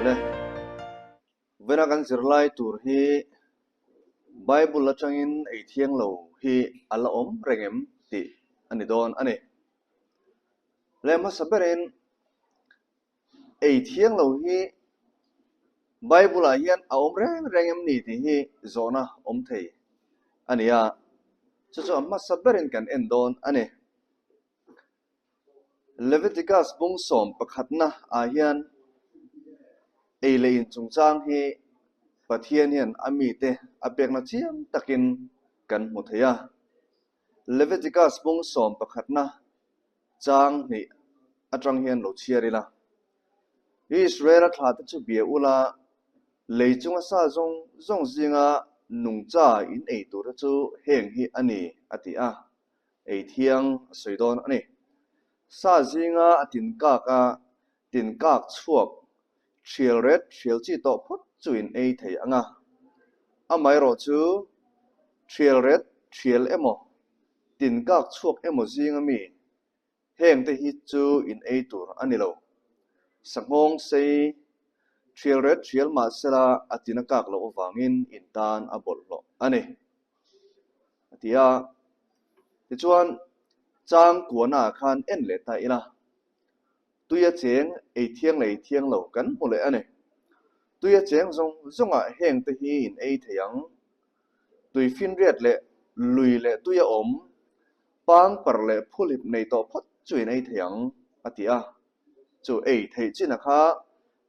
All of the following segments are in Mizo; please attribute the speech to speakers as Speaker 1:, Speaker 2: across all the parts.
Speaker 1: Le. Vena kan zirlai tur hi Bible atangin ei thiang lo hi a la awm reng em tih a ni dawn a ni. Le hmasa berin ei thiang lo hi Bible ah hian a awm reng reng em ni tih hi zawhna awm thei a ni a, chu chu a hmasa berin kan en dawn a ni. Leviticus bung 11 ah hian ei leh in chungchang hi Pathian hian a mite a pekna chiang takin kan hmu thei a. Leviticus bung 11 chang hnih atang hian lo chhiar ila. Israel-a thlate chu bia ula, lei chunga sa zawng zawng zinga nungcha in ei turte chu heng hi a ni, a ti a. Ei thiang a sawi dawn a ni. Sa zinga a tin kak a, tin kak chhuak thial ret thial chi tawh phawt chu in ei thei ang a. Amaherawh chu thial ret thial emaw, tin kak chhuak emaw zinga mi Hengte hi chu in ei tur a ni lo. Sanghawng sei thial ret thial mah sela a tin a kak loh avangin in tan a bawlhhlawh a ni, a ti a. Tichuan, chang kuana khan en leh ta ila, tui a cheng ei thiang leh ei thiang lo kan hmu leh a ni. Tui a cheng zawng zawngah hengte hi in ei thei ang. Tui finriat leh lui leh tui a awm Pangpar leh phulhip nei tawh phawt chu in ei thei ang, a ti a. Chu ei theih chin a kha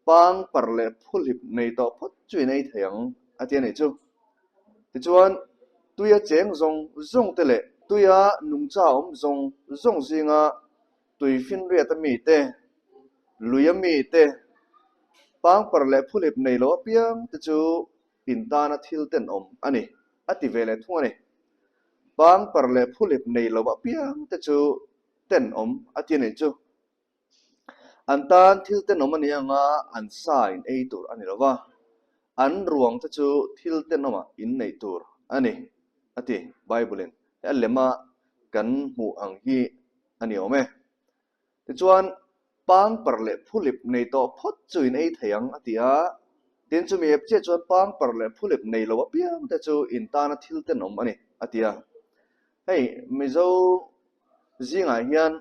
Speaker 1: pangpar leh phulhip nei tawh phawt chu in ei thei ang, a ti a nih chu. Tichuan, tuia cheng zawng zawng te leh tuia nungcha awm zawng zawng zinga tui finriat a mi te, lui a mi te, pangpar leh phulhip nei lo apiang te chu in tana thil tenawm a ni, a ti ve leh thung a ni. Pangpar leh phulip nei lo apiang te chu tenawm a ti a nih chu. An tan thil tenawm a ni anga an sa in ei tur a ni lo va, an ruang te chu thil tenawmah in neih tur a ni, a ti Bible-in. He a lema kan hmuh ang hi a ni awm e. Tichuan, pangpar leh phulip nei tawh phawt chu in ei thei ang, a ti a. Tin, chumi ep chiah chuan pangpar leh phulip nei lo apiang te chu in tana thil tenawm a ni, a ti a. Hei, Mizo zingah hian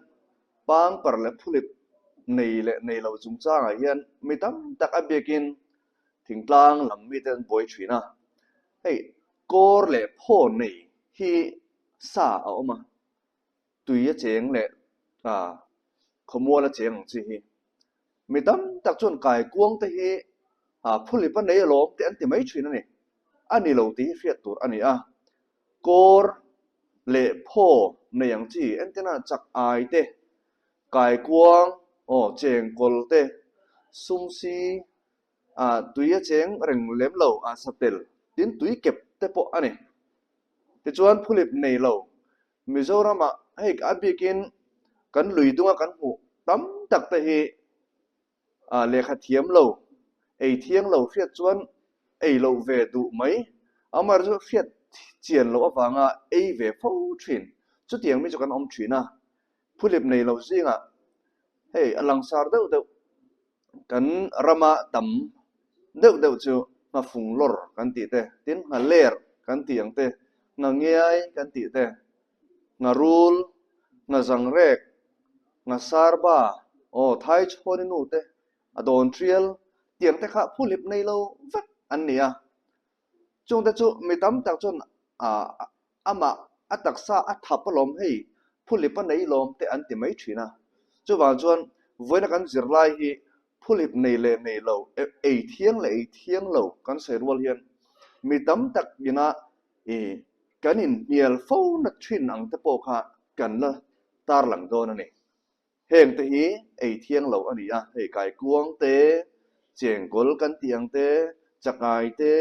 Speaker 1: pangpar leh phulip nei leh nei lo chungchangah hian mi tam tak a biakin thingtlang lam mite an buai thin a. Hei, kawr leh phaw nei hi sa a awm a. Tui a cheng leh khawmual a cheng ang chi hi. Mi tam tak chuan kaikuang te hi phulip a nei alawm tih an ti mai thin a ni. A ni lo tih hi hriat tur a ni a. Kawr leh phaw nei ang chi entina chak ai te, kaikuang, aw chengkawl te, sumsi, tui a cheng reng lem lo a satel tin tui kep te pawh a ni. Tichuan phulip nei lo Mizoramah hei a bikin kan lui dunga kan hmuh tam tak te hi lehkha thiam lo, ei thiang lo hriat chuan ei loh ve duh mai, amaherawhchu hriat chian loh avanga ei ve fo thin. Chutiang mi chu kan awm thin a, phulip nei lo zingah hei a langsar deuh deuh Kan rama tam deuh deuh chu nghafung lawr kan tih te, tin nghaler kan tih ang te, nghangiai kan tih te, ngharul, nghazangrek, nghasarba, aw thaichhawni nu te, a dawn tial tiang te kha phuhlip nei lo vek an ni a. Chungte chu mi tam tak chuan amah a taksa a thap alawm hei phulip a nei lawm te an ti mai thin a. Chuvang chuan vawiina kan zirlai hi phulip nei leh nei lo, ei thiang leh ei thiang lo kan sawi rual hian mi tam tak ina kan inhnial fo na thin ang te pawh kha kan la tarlang dawn a ni. Heng te hi ei thiang lo a ni a, hei kaikuang te, chengkawl kan tih ang te, chakai te,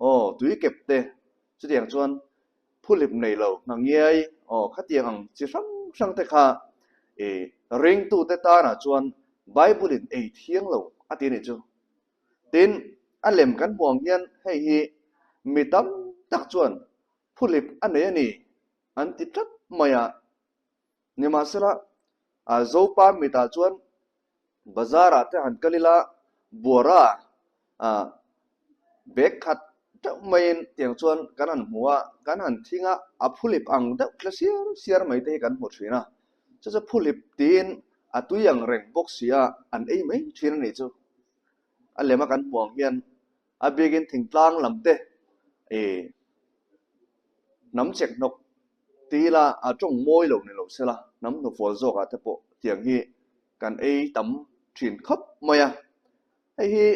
Speaker 1: aw tuikep te, chutiang chuan phulip nei lo nghangiai, aw khatiang ang chi hrang hrang te kha i ringtute tanah chuan Bible in ei thiang lo a ti a nih chu. Tin, a lem kan hmuh ang hian hei hi mi tam tak chuan phulip a nei a ni an ti tlat mai a. Nimahsela, Zopa mitah chuan bazar ah te han kal ila, Buara. Ah, bag khat deuh maiin tiang chuan kan han hmu a, kan han thing a, a phulip ang deuh tla siar siar mai te hi kan hmu thin a. Chu chu phulip tiin a tui ang reng bawk si a, an ei mai thin a nih chu. A lema kan hmu ang hian a bikin thingtlang lam te ih hnam chek hnawk ti ila a tawng mawi lo ni lo sela, hnam hnufual zawkah te pawh tiang hi kan ei tam thin khawp mai a. Hei hi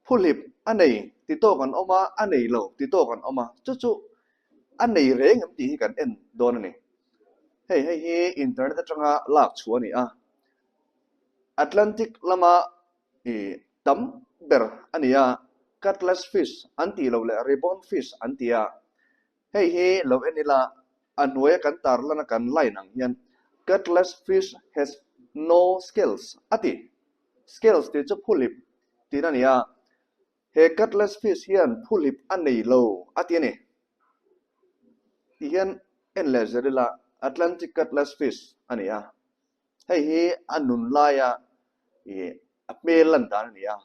Speaker 1: phuhlip a nei ti tawk an awm a, a nei lo ti tawk an awm a, chu chu a nei reng em tih hi kan en dawn a ni. Hei hei hi internet atanga lak chhuah a ni a, Atlantic lama ih tam ber a ni a, cutlass fish an tih loh leh ribbon fish an ti a, Hei hi lo en ila, a hnuaia kan tarlana kan line ang hian Cutlass fish has no scales a ti. Scales tih chu phulip tihna a ni a, he cutlass fish hian phulip a nei lo a ti a ni. Ti hian en leh zel ila, Atlantic cutlass fish a ni a. Hei hi a nun laia ih a hmel lan dan a ni a,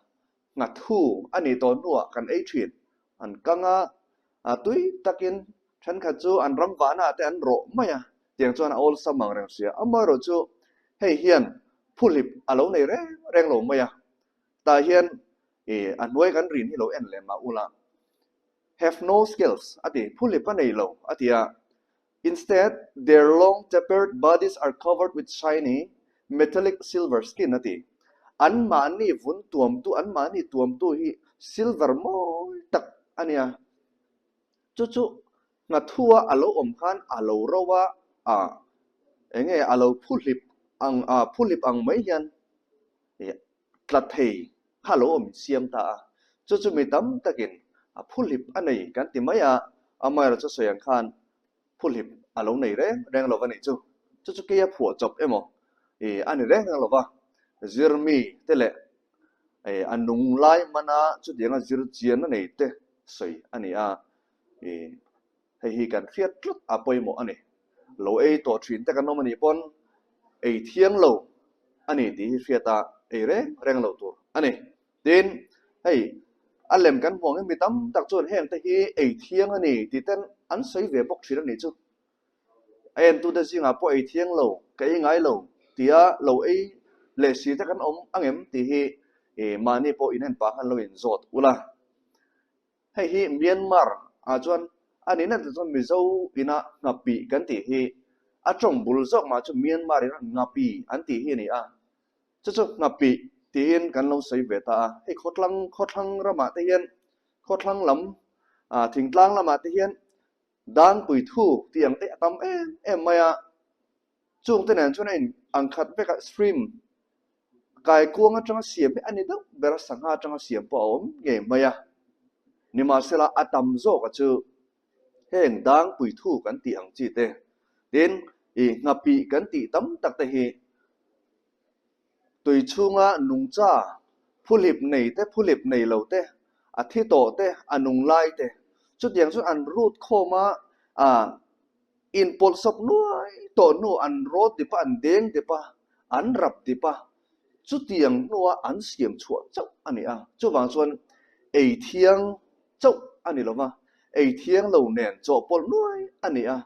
Speaker 1: Nghathu a nih tawh hnuah kan ei thin. An kang a, a tui takin thenkhat chu an ram vahnaah te an rawh mai a, tiang chuan a awlsam ang reng sia. Amaherawh chu hei hian phuhlip a lo nei reng reng lo mai a, tah hian ih a hnuai kan rin hi lo en leh mah ula, have no scales a ti, phuhlip a nei lo a ti a, Instead, their long tapered bodies are covered with shiny, metallic silver skin a ti. Anmahni vun tuamtu, anmahni tuamtu hi silver mawi tak a nia. Chu chu nghathua a lo awm khan a lo ro a, a enge a lo phuhlip ang, a phuhlip ang mai hian tla thei kha a lo awm insiam ta a. Chu chu mi tam takin a phuhlip a nei kan ti mai a, amaherawhchu chu sawi ang khan phuhlip a lo nei reng reng lo va nih chu. Chu chu keia phuah chawp emaw ih a ni reng reng lo va, zirmi te leh ih a nung lai mana chutianga zir chian a nei te sawi a ni a, ih Hei hi kan hriat tlat a pawimawh a ni. Lo ei tawh thin te kan awm a nih pawn ei thiang lo a ni tih hi hriat a ei reng reng lo tur a ni. Tin, hei a lem kan hmuh angin mi tam tak chuan heng te hi ei thiang a ni tih ten an sawi ve bawk thin a nih chu. A entute zingah pawh ei thiang lo, ka ei ngai lo tia lo ei leh si te kan awm angem tih hi mahni pawh in en pah khan lo inzawt ula. Hei hi Myanmar ah chuan a nihna tak chuan Mizo ina Ngapi kan tih hi a tawng bul zawk mah chu Myanmar ina Ngapi an tih hi a ni a, chu chu Ngapi tiin kan lo sawi ve ta a. Hei khawthlang khawthlang ramah te hian khawthlang lam ah thingtlang lamah te hian Dangpui thu tih ang te a tam em em mai a, chung te nen chuan a in ang khat vek a shrimp Kaikuang atanga siam hi a ni deuh ber a, sangha atanga siam pawh a awm ngei mai a. Nimahsela a tam zawka chu heng dangpui thu kan tih ang chi te, tin ih nghapih kan tih tam tak te hi tui chhunga nungcha phuhlip nei te, phuhlip nei lo te, a thi tawh te, a nung lai te, chutiang chuan an rut khawm a, ah inpawlhsawp nuai tawh hnu an rawt dip a, an deng dip a, an rap dip a, chutiang hnua an siam chhuah chauh a ni a. Chuvang chuan ei thiang chauh a ni lo va, ei thiang lo nen chawhpawlh nuai a ni a.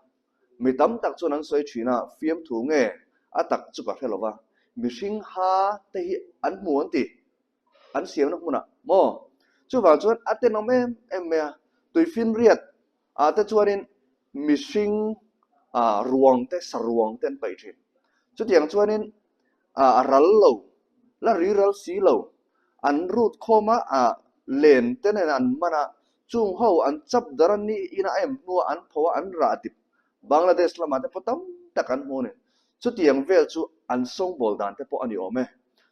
Speaker 1: Mi tam tak chuan an sawi thin a, fiamthu nge a tak chu ka hre lo va, mihring ha te hi an hmu an ti, an siamna hmunah maw? Chuvang chuan a tenawm em em mai a, tuifinriat ah te chuanin mihring ah ruang te saruang te an paih thin. Chutiang chuanin ah a ral lo, la ri ral si lo, an rut khawm a, ah len te nen an man a, chung ho an chap dar a ni ina a em hnuah an pho a, an rah dip. Bangladesh lamah te pawh tam tak an hmu a ni. Chutiang vel chu an sawngbawl dan te pawh a ni awm e.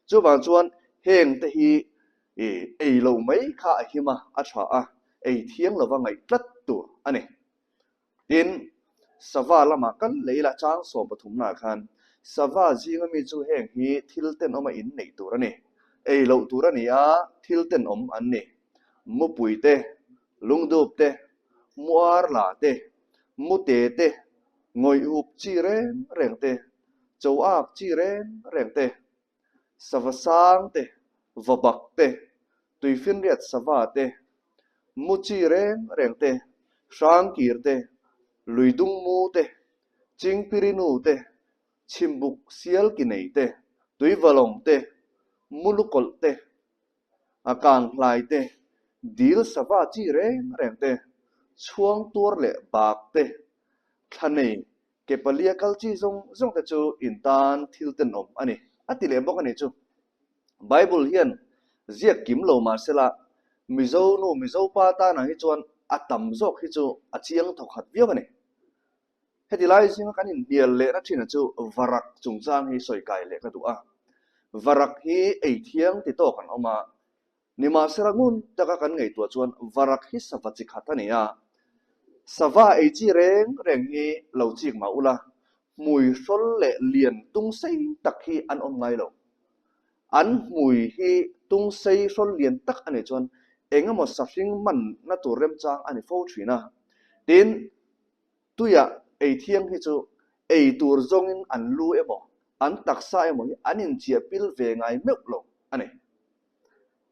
Speaker 1: Chuvang chuan heng te hi Ih, ei lo mai kha a him a, a tha a, ei thiang lova ngaih tlat tur a ni. Tin, sava lamah kal leh ila chang 13 ah khan sava zinga mi chu heng hi thil tenawma in neih tur a ni. Ei loh tur a ni a, thil tenawm an ni. Mupui te, lungdup te, muar la te, mute te, ngawih hup chi reng reng te, cho ak chi reng reng te, sava sang te, va bak te. Tuifinriat sava te, mu chi reng reng te, hrangkir te, luidung mu te, chingpirinu te, chhimbuk sial ki nei te, tuivalawng te, mulukawlh te, a kanghlai te, dil sava chi reng reng te, chhuang tuar leh bak te, thla nei ke palia kal chi zawng zawng te chu in tan thil tenawm a ni, a ti leh bawk a ni chu. Bible hian ziak kim lo mah sela, Mizo nu Mizo pa tanah hi chuan a tam zawk hi chu a chiang thawkhat viau a ni. Heti lai zinga kan inhnial lehna thin chu varak chungchang hi sawi kai leh ka duh a. Varak hi ei thiang ti tawk an awm a, nimahsela ngun taka kan ngaihtuah chuan varak hi sava chi khat a ni a. Sava ei chi reng reng hi lo chik mah ula, hmui hrawl leh lian tung sei tak hi an awm ngai lo. An hmui hi tung sei hrawl lian tak a nih chuan eng emaw sahring manna tur remchang a ni fo thin a. Tin, Tuia ei thiang hi chu ei tur zawngin an lu emaw, an taksa emaw hi an inchiah pil ve ngai meuh lo a ni.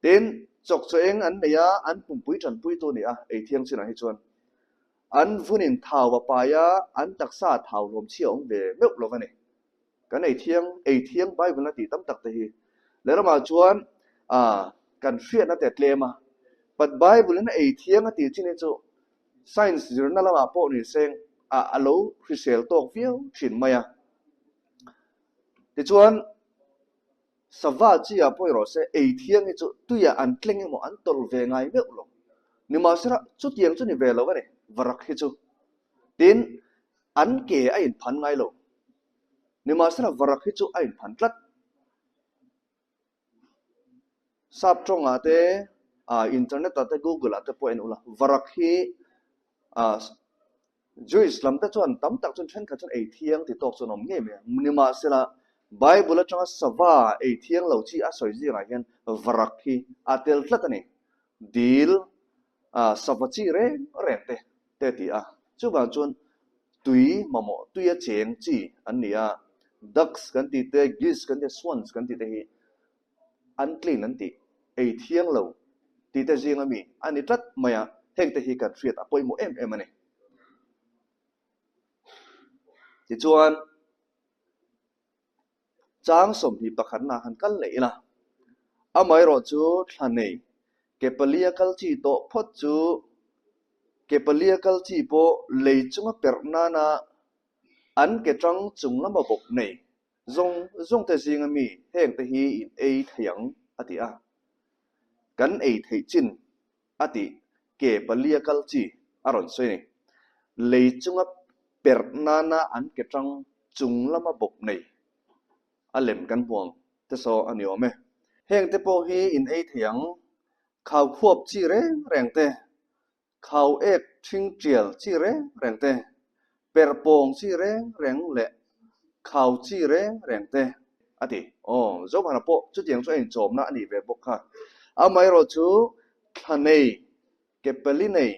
Speaker 1: Tin, chawkchaw eng an nei a, an pumpui tanpuitu ni a ei thiang chinah hi chuan an vunin thau a pai a, an taksa thau hlawm chhia a awm ve meuh lo a ni. Kan ei thiang, ei thiang Bible a tih tam tak te hi lehlamah chuan kan hriatna te a tlem a, but Bible in a ei thiang a tih chin hi chu Science zirna lamah pawh ni seng a a lo hrisel tawk viau thin mai a. Tichuan, sava chi ah pawh erawh se ei thiang hi chu tuiah an tleng emaw an tawlh ve ngai meuh lo. Nimahsela, chutiang chu ni ve lo a ni, varak hi chu. Tin, an ke a inphan ngai lo. Nimahsela, varak hi chu a inphan tlat. Sap tawngah te, internet ah te, google ah te pawh en ula, varak hi Jewish lam te chuan tam tak chuan thenkhat chuan ei thiang ti tawk chuan awm ngei mai a. Nimahsela, Bible atanga sava ei thiang lo chi a sawi zingah hian varak hi a tel tlat a ni. Dil, sava chi reng reng te te a ti a. Chuvang chuan tui mamawh, tuia cheng chi an ni a, ducks kan tih te, geese kan tih te, swans kan tih te hi unclean an tih, ei thiang lo tih te zinga mi a ni tlat mai a, heng te hi kan hriat a pawimawh em em a ni. Tichuan, Chang 21 han kal leh ila, amaherawh chu thla nei ke palia kal chi tawh phawt chu ke palia kal chi pawh lei chunga perh nana an ke tang chung lama bawk nei zawng zawng te zinga mi heng te hi in ei thei ang a ti a. Kan ei theih chin a tih ke palia kal chi a rawn sawi a ni. Lei chunga perh nana an ke tang chung lama bawp nei a lem kan hmu ang te saw a ni awm e. Heng te pawh hi in ei thei ang, khau khuap chi reng reng te, khau ek ṭhing ṭial chi reng reng te, perh pawng chi reng reng leh khau chi reng reng te a ti. Aw, Zohmana pawh chutiang chu a inchawmna a nih ve bawk kha. Amaherawh chu thla nei, ke pali nei,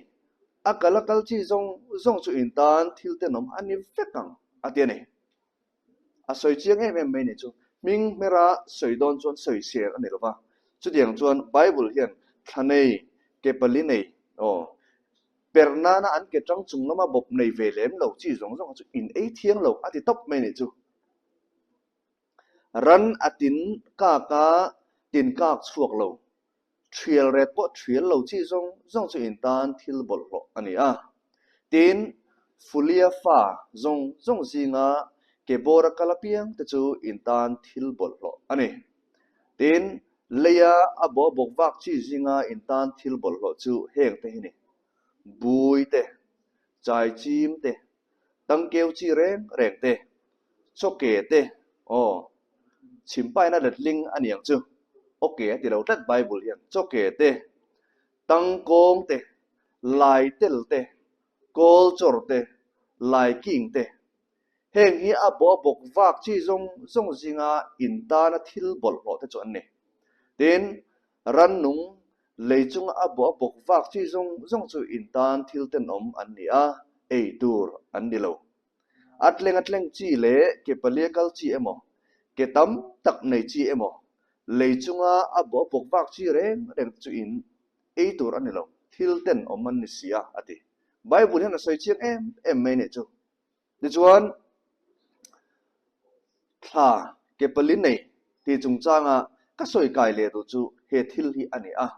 Speaker 1: a kal a kal chi zawng zawng chu in tan thil tenawm a ni vek ang a ti a ni. A sawi chiang em em mai ni chu hming hmera sawi dawn chuan sawi ser a ni lo va. Chutiang chuan Bible hian thla nei, ke pali nei, aw, perh nana an ke tang chung lama bawp nei ve lem lo chi zawng zawng chu in ei thiang lo a ti tawp mai ni chu. Ran a tin kak a, tin kak chhuak lo. Thial ret pawh thial lo chi zawng zawng chu in tan thil bawlhhlawh a ni a. Tin, Fulia fa zawng zawng zinga ke bawra kal apiang te chu in tan thil bawlhhlawh a ni. Tin, leia a bawh bawk vak chi zinga in tan thil bawlhhlawh chu heng te hi ni, Bui te, chai chim te, tangkeu chi reng reng te, chawke te, aw, chhimpaina letling a ni ang chu, awke a ti lo tlat Bible hian, chawke te, tangkawng te, laitel te, kawlchawr te, laiking te, heng hi a bawh a bawk vak chi zawng zawng zinga in tana thil bawlhhlawh te chu an ni. Tin, rannung lei chunga a bawh a bawk vak chi zawng zawng chu in tan thil tenawm an ni a, ei tur an ni lo. A tleng a tleng chi leh ke palia kal chi emaw, ke tam tak nei chi emaw, Lei chunga a bawh bawk vak chi reng reng te chu in ei tur a ni lo, thil ten awm an ni si a, a ti. Bible hian a sawi chiang em em mai nih chu. Tichuan, thla ke pali nei tih chungchanga ka sawi kai leh duh chu he thil hi a ni a.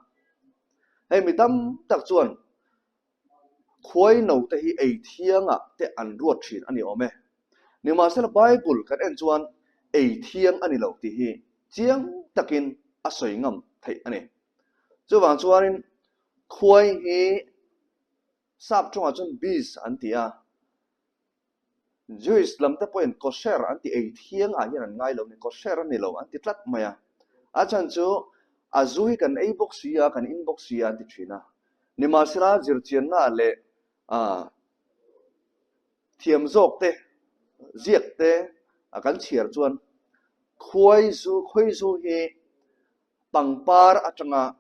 Speaker 1: Hei mi tam tak chuan khuai no te hi ei thiangah te an ruat thin a ni awm e. Nimahsela Bible kan en chuan ei thiang a ni lo tih hi chiang takin a sawi ngam theih a ni. Chuvang chuanin khuai hi Sap tawngah chuan bees an ti a, Jewish lam te pawhin kosher an ti ei thiang ah hian an ngai lo ni, kosher a ni lo an ti tlat mai a. A chhan chu a zu hi kan ei bawk si a, kan in bawk si a an ti thin a. Nimahsela zirchianna leh thiam zawk te, ziak te kan chhiar chuan khuai zu, khawi zu hi pangpar atanga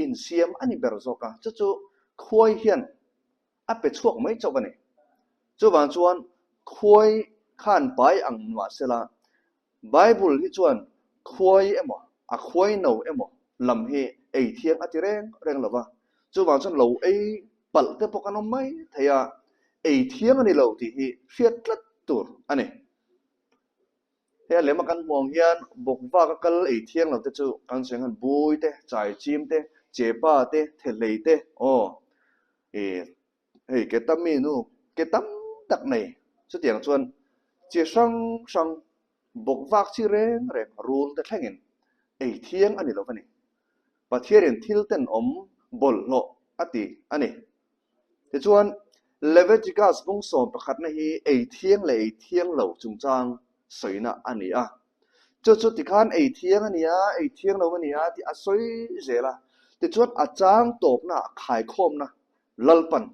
Speaker 1: insiam a ni ber zawk a, chu chu khuai hian a pe chhuak mai chauh a ni. Chuvang chuan khuai khan pai ang mahsela Bible hi chuan khuai emaw a khuai no emaw lam hi ei thiang a ti reng reng lo va, chuvang chuan lo ei palh te pawh kan awm mai thei a, ei thiang a ni lo tih hi hriat tlat tur a ni. He a lema kan hmuh ang hian bawkvak a kal ei thiang lo te chu kan sawi ang hian bui te, chai chim te, chepa te, thehlei te, aw ih hei ke tam mi nu ke tam tak nei chutiang chuan chi hrang hrang bawkvak chi reng reng rul te thlengin ei thiang a ni lo va ni. Pathianin thil tenawm bawlhhlawh a ti a ni. Tichuan, Leviticus bung sawm pakhatna hi ei thiang leh ei thiang lo chungchang sawina a ni a. Chu chu tikhan ei thiang a ni a, ei thiang lo a ni a tih a sawi zel a. Tichuan, a chang tawpna khaikhawmna Lalpan,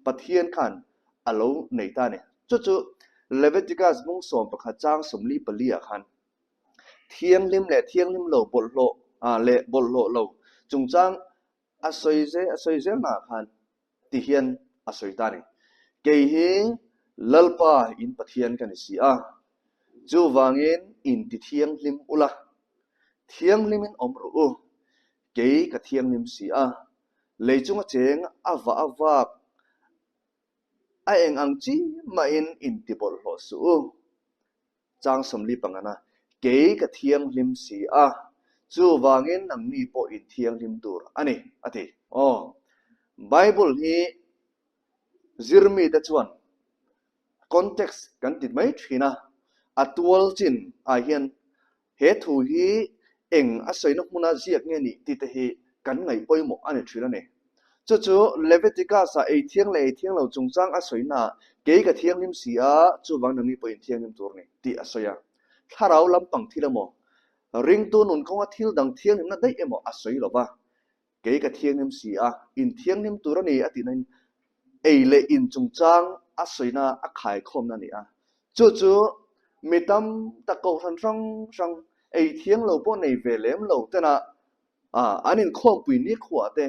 Speaker 1: Pathian khan a lo nei ta a ni. Chu chu Leviticus bung 11 chang 44 ah khan thianghlim leh thianghlim lo bawlhhlawh leh bawlhhlawh lo chungchang A sawi zel a sawi zel naah khan ti hian a sawi ta a ni. Kei hi Lalpa in Pathian ka ni si a, chuvangin in ti thianghlim ula, thianghlimin awm rawh u, kei ka thianghlim si a, lei chunga cheng a vah a vak a eng ang chi mahin in ti bawlhhlawh suh u. Chang 40 pangana, Kei ka thianghlim si a, chuvangin nangni pawh in thianghlim tur a ni, a ti. Aw, Bible hi zirmite chuan context kan ti mai thin a, a tual chin ah hian He thu hi eng a sawina hmuna ziak nge nih tih te hi kan ngaih pawimawh a ni thin a ni. Chu chu Leviticus-ah ei thiang leh ei thiang lo chungchang a sawinaah kei ka thianghlim si a, chuvang nangni pawhin thianghlim tur ni tih a sawi a. Thlarau lampang thil emaw, ringtu nun kawnga thil dang thianghlimna daih emaw a sawi lo va. Kei ka thianghlim si a, in thianghlim tur a ni a tih nain ei leh in chungchang a sawina a khaikhawmna a ni a. Chu chu mi tam tak kohhran hrang hrang ei thiang lo pawh nei ve lem lo tena an inkhawmpui nikhuah te,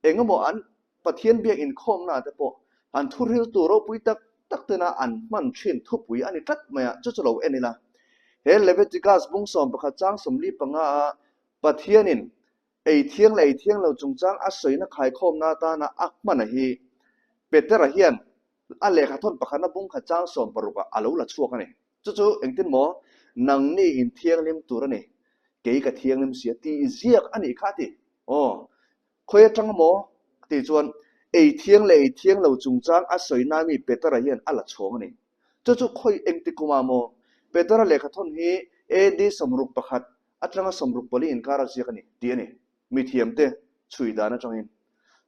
Speaker 1: eng emaw an Pathian biak inkhawmna te pawh an thuhriltu ropui tak tak tena an hman thin thupui a ni tlat mai a, chu chu lo en ila. He Leviticus bung 11 chang 45 a Pathianin Ei thiang leh ei thiang lo chungchang a sawina khaikhawmna atana a hmana hi Petera hian a lehkha thawn pakhatna bung khat chang 16 ah a lo la chhuak a ni. Chu chu engtin maw? Nangni in thianghlim tur a ni, kei ka thianghlim si a tih ziak a nih kha a ti. Aw, khawi atang maw? A tih chuan ei thiang leh ei thiang lo chungchang a sawina mi Petera hian a la chhawng a ni. Chu chu khawi engti kumah maw? Petera lehkha thawn hi AD 61 atanga 64 inkar a ziak a ni, tih a ni, mithiamte chhui dan atangin.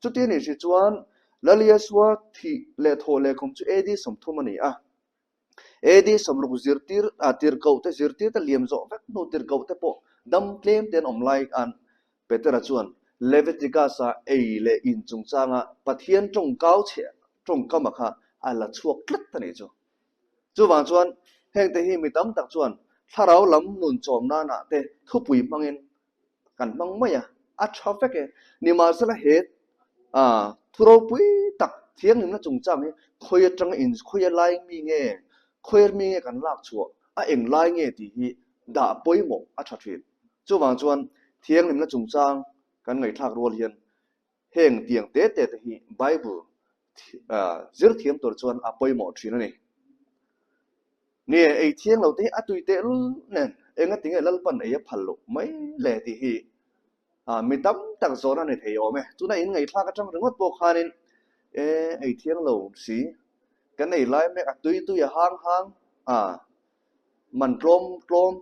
Speaker 1: Chuti a nih hri chuan Laliasua thih leh thawh leh kum chu AD 30 a ni a. AD 60 zirtir ah tirhkohte zirtirte liam zawh vek hnu tirhkohte pawh dam tlem te an awm lai khan Petera chuan Leviticus-a ei leh in chungchanga Pathian tawngkau chhe tawngkama kha a la chhuak tlat a nih chu. Chuvang chuan hengte hi mi tam tak chuan thlarau lam nun chawm nanah te thupui hmangin kan hmang mai a, a tha vek e. Nimahsela he thu ropui tak thianghlimna chungchang hi khawi atanga in khawi a lai mi nge, khawi mi nge kan lak chhuah, a eng lai nge tih hi dah pawimawh a tha thin. Chuvang chuan thianghlimna chungchang kan ngaihthlak rual hian heng tiang te te te hi Bible zir thiam tur chuan a pawimawh thin a ni. Ni e, ei thiang lo te hi a tui tehlul nen engatinge Lalpan ei a phal loh mai le tih hi mi tam tak zawhna ni thei awm e. Tuna in ngaihthlak atang ringawt pawh khanin e ei thiang lo si kan ei lai mek a tui tui a hang hang a man tlawm tlawm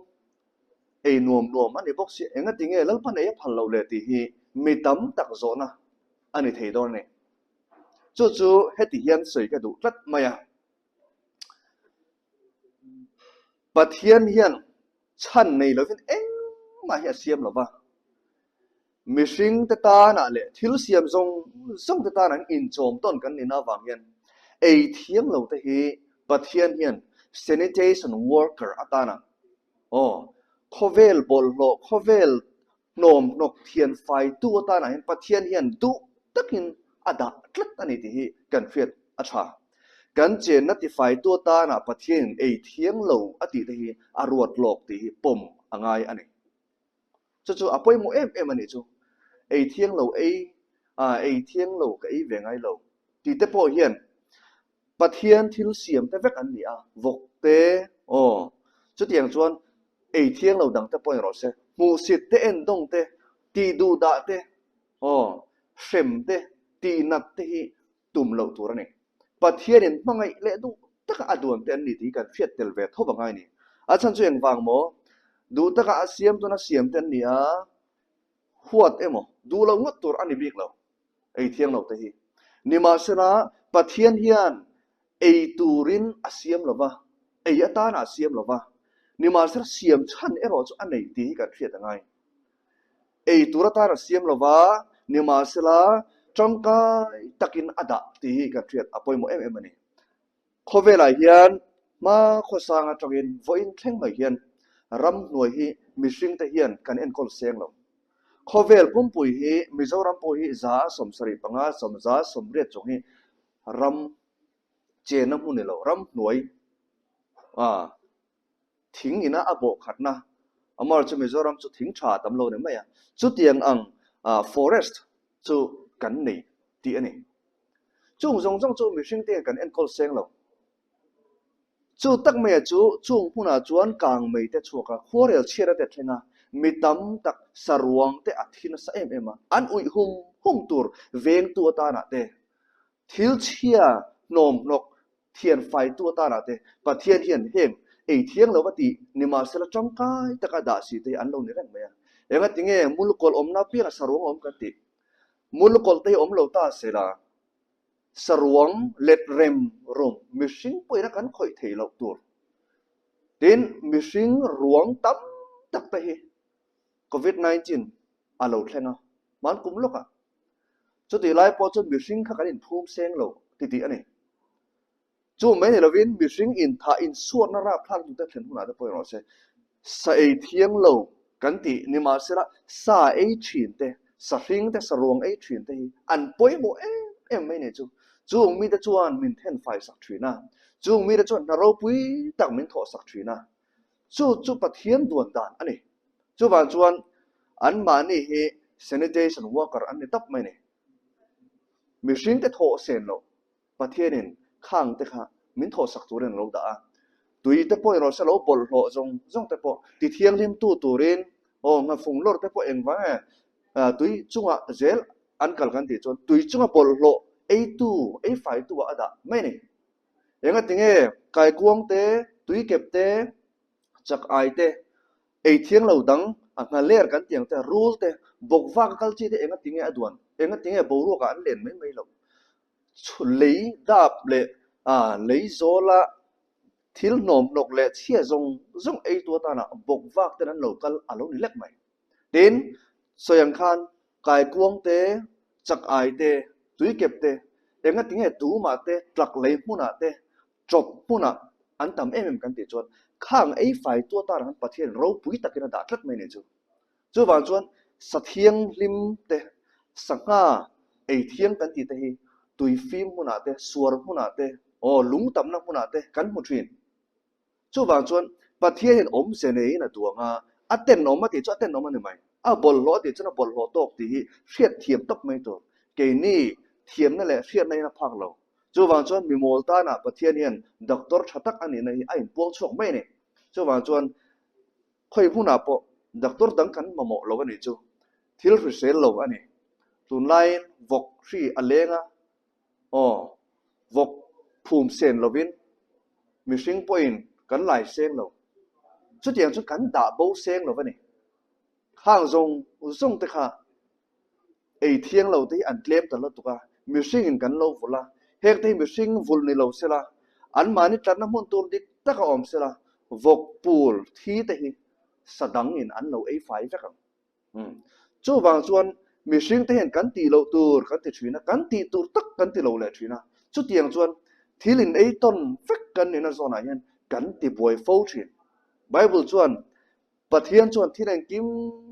Speaker 1: ei nuam nuam a ni bawk si engatinge Lalpan ei a phal loh le tih hi mi tam tak zawhna a ni thei dawn a ni. Chu chu heti hian sawi ka duh tlat mai a. Pathian hian chhan nei lovin engmah hi a siam lo va, mihringte tanah leh thil siam zawng zawngte tanah hian inchawm tawn kan nihna avang hian ei thiang lote hi Pathian hian sanitation worker atana aw khawvel bawlhhlawh khawvel Hnawm hnawk thian faitu atanah hian Pathian hian duh takin a dah tlat a ni tih hi kan hriat a tha. Kan chenna tifaitu atanah Pathianin ei thiang lo a tih te hi a ruat lawk tih hi pawm a ngai a ni. Chu chu a pawimawh em em a nih chu. Ei thiang lo ei, ei thiang lo ka ei ve ngai lo tih te pawh hian Pathian thil siam te vek an ni a, vawk te, aw, chutiang chuan ei thiang lo dang te pawhin rawh se, hmuhsit te, endawng te, tih duh dah te, aw, hrem te, tih nat te hi tum loh tur a ni. Pathianin hmangaih leh duh taka a duan te an ni tih hi kan hriat tel ve tho vang a ni. A chhan chu engvang maw? Duh taka a siam chuan a siam te an ni a, huat emaw, duh loh ngawt tur a ni bik lo. ei thiang lo te hi. Nimahsela, Pathian hian ei turin a siam lo va, ei atana a siam lo va, nimahsela siam chhan erawh chu a nei tih hi kan hriat a ngai. Ei tur atana a siam lo va, nimahsela tangkai takin a dah tih hi kan hriat a pawimawh em em a ni. Khawvelah hian hma khawsang atangin vawiin thleng mai hian ramhnuai hi mihringte hian kan enkawl seng lo. Khawvel pumpui hi Mizoram pawh hi 75 180 chung hi ram chenna hmun ni lo, ramhnuai thing ina a bawh khatna amaherawhchu chu Mizoram chu thing tha tam lo ni mai a, chutiang ang forest chu kan nei tih a ni. Chung zawng zawng chu mihring te kan enkawl seng lo. Chu tak maia chu chung hmunah chuan kang mei te chhuak a, khuarel chhiat a te thleng a, mi tam tak saruang te a thi nasa em em a, an uih hum hum tur vengtu atanah te, thil chhia hnawm hnawk thian faitu atanah te Pathian hian heng ei thiang lo va tih nimahsela tangkai taka dah si te hi an lo ni reng mai a. Engatinge mulukawlh awmna apianga saruang a awm kan tih? Mulukawlh te hi awm lo ta se la, saruang let rem rum mihring pawhin a kan khawih theih loh tur. Tin, mihring ruang tam tak te hi Covid 19 a lo thleng a, hman kum lawkah. Chutih lai pawh chuan mihring kha kan inphum seng lo titih a ni. Chu mai ni lovin mihring inthah insuatna rapthlak tute thlen hunah te pawhin rawh se, sa ei thiang lo kan tih nimahsela sa ei thin te, sa hring te, sa ruang ei thin te hi an pawimawh em em mai ni chu. Chung mite chuan min thenfai sak thin a, chung mite chuan hna ropui tak min thawh sak thin a, chu chu Pathian duan dan a ni. Chuvang chuan anmahni hi sanitation worker an ni tawp mai ni. Mihringte thawh sen loh Pathianin khang te kha min thawhsak turin a lo dah a, tui te pawh erawh se lo bawlhhlawh zawng zawng te pawh ti thianghlim tu turin aw nghafung lawr te pawh engvang nge tui chungah zel an kal kan tih chuan tui chunga bawlhhlawh eitu ei faitu ah a dah mai a ni. Engatinge kaikuang te, tuikep te, chak ai te, ei thiang lo dang a nghaler kan tih ang te, rul te, bawkvak a kal chi te engatinge a duan, engatinge boruak ah an len mai mai loh. Lei dap leh lei zawla thil hnawmhnawk leh chhia zawng zawng eitu atana bawk vak ten an lo kal a lo ni lek mai. Tin, sawi ang khan kaikuang te, chak ai te, tuikep te, engatinge tumah te, tlak lei hmunah te, chawp hmunah an tam em em kan tih chuan khang ei faitu atana khan Pathian ropui takin a dah tlat mai a nih chu. Chuvang chuan sa thianghlim te, sangha ei thiang kan tih te hi tui fim hmunah te, suar hmunah te, aw lung tamna hmunah te kan hmu thin. Chuvang chuan Pathianin awmze neiin a duang a, A tenawm a tih chu a tenawm a ni mai. A bawlhhlawh a tih chuan a bawlhhlawh tawk tih hi hriatthiam tawp mai tur. Keini thiamna leh hriatna hian a phak lo. Chuvang chuan mi mawl tanah Pathian hian doctor tha tak a nihna hi a inpuang chhuak mai a ni. Chuvang chuan khawi hmunah pawh doctor dang kan mamawh lo a nih chu. Thil hrisel lo a ni. Tunlaiin vawk hri a leng a, aw, vawk phum sen lovin mihring pawhin kan lai seng lo. Chutiang chu kan dah bo seng lo a ni. Khang zawng zawng te kha ei thiang lo te hi an tlem ta lutuk a, mihringin kan lo vulh a, heng te hi mihring vulh ni lo sela, anmahni tlatna hmun tur dik tak a awm sela, vawk pul thi te hi sa dangin an lo ei fai vek ang. Chuvang chuan mihring te hian kan tih loh tur kan ti thin a, kan tih tur tak kan ti lo leh thin a, chutiang chuan thil in ei tawn vek kan nihna zawnah hian kan ti buai fo thin. Bible chuan Pathian chuan thil engkim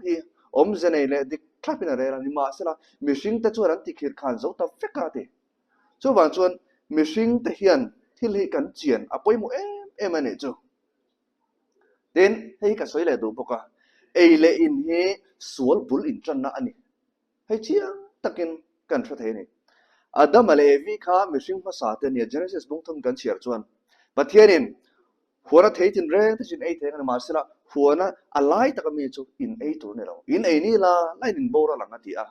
Speaker 1: hi awmze nei leh dik thlapin a rel a, nimahsela mihringte chuan an tikhir khan zo ta vek a ti. Chuvang chuan mihringte hian thil hi kan chian a pawimawh em em a nih chu. Tin, hei hi ka sawi leh duh bawk a, ei leh in hi sual bul intanna a ni. Hei chiang takin kan hre thei a ni. Adama leh Evi kha mihring hmasa te nia Genesis bung thum kan chhiar chuan Pathianin Huana thei tin reng te chu in ei thei ang a ni, mahsela huana a lai taka mi chu in ei tur a ni lo. In ei ni la la in inboral ang a ti a.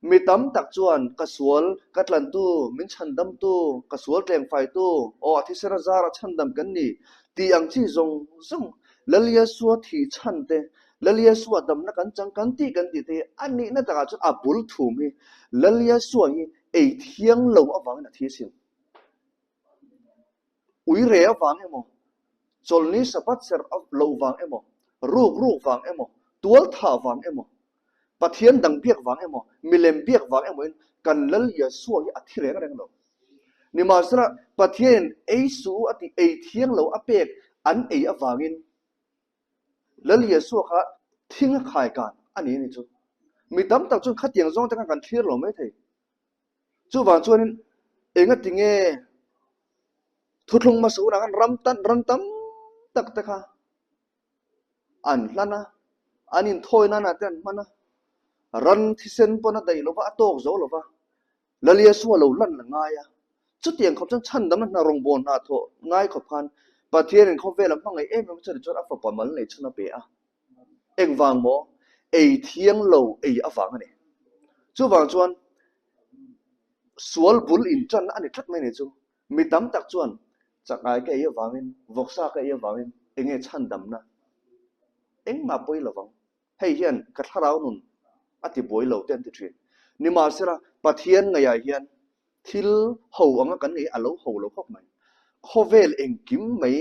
Speaker 1: Mi tam tak chuan ka sual ka tlantu, min chhandamtu, ka sual tlengfaitu, aw a thisen a zara chhandam kan ni tih ang chi zawng zawng Lal Yesua thih chhan te, Lal Yesua damna kan chang kan tih kan tih te hi a nihna takah chuan a bul thum hi Lal Yesua hi ei thiang lo avangin a thi asin. Ui re avang emaw, chawlhni Sabbath serh loh vang emaw, ruk ruk vang emaw, tual thah vang emaw, Pathian dang biak vang emaw, milem biak vang emawin kan Lal Yeshua hi a thi reng reng lo. Nimahsela, Pathianin ei suh u a tih ei thiang lo a pek an ei avangin Lal Yeshua kha thing a khai kan a ni a ni chu. Mi tam tak chuan khatiang zawng te khan kan thlir lo maithei. Chuvang chuanin engati nge thuthlung hmasa hunah khan ram tan ram tam tak te kha an hlan a, an inthawi nana te an hman a, ran thisen pawn a daih lova a tawk zo lova, Lalia su a lo lan la ngai a. Chutiang khawp chuan chhandamna hna rawngbâwl hna thawh ngai khawp khan Pathianin khawvela hmangaih em em chuan chuan a fapa mal nei chhun a pe a. Engvang maw? Ei thiang lo ei avang a ni. Chuvang chuan sual bul inṭanna a ni tlat mai ni chu. Mi tam tak chuan chakai ka ei avangin, vawksa ka ei avangin eng nge chhandamna? Engmah pawi lovang. Hei hian ka thlarau nun a ti buai lo te an ti ṭhin. Nimahsela, Pathian ngaihah hian thil ho anga kan ngaih a lo ho lo khawp mai. Khawvel engkim mai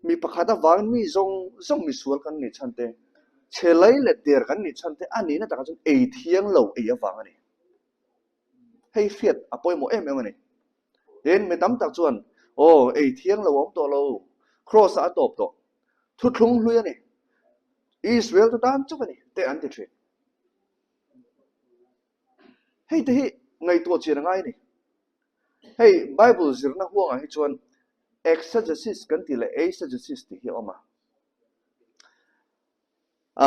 Speaker 1: Mi pakhat avangin mi zawng zawng misual kan nih chhan te, chhe lei leh der kan nih chhan te a nihna takah chuan ei thiang lo ei avang a ni. Hei hriat a pawimawh em em a ni. Tin, mi tam tak chuan, Aw, ei thiang lo a awm tawh lo, Kraws ah a tawp tawh, thuthlung hlui a ni, Israel te tan chauh a ni, te an ti thin. Hei te hi ngaihtuah chian a ngai a ni. Hei Bible zirna huangah hi chuan exegesis kan tih leh eisegesis tih hi a awm a.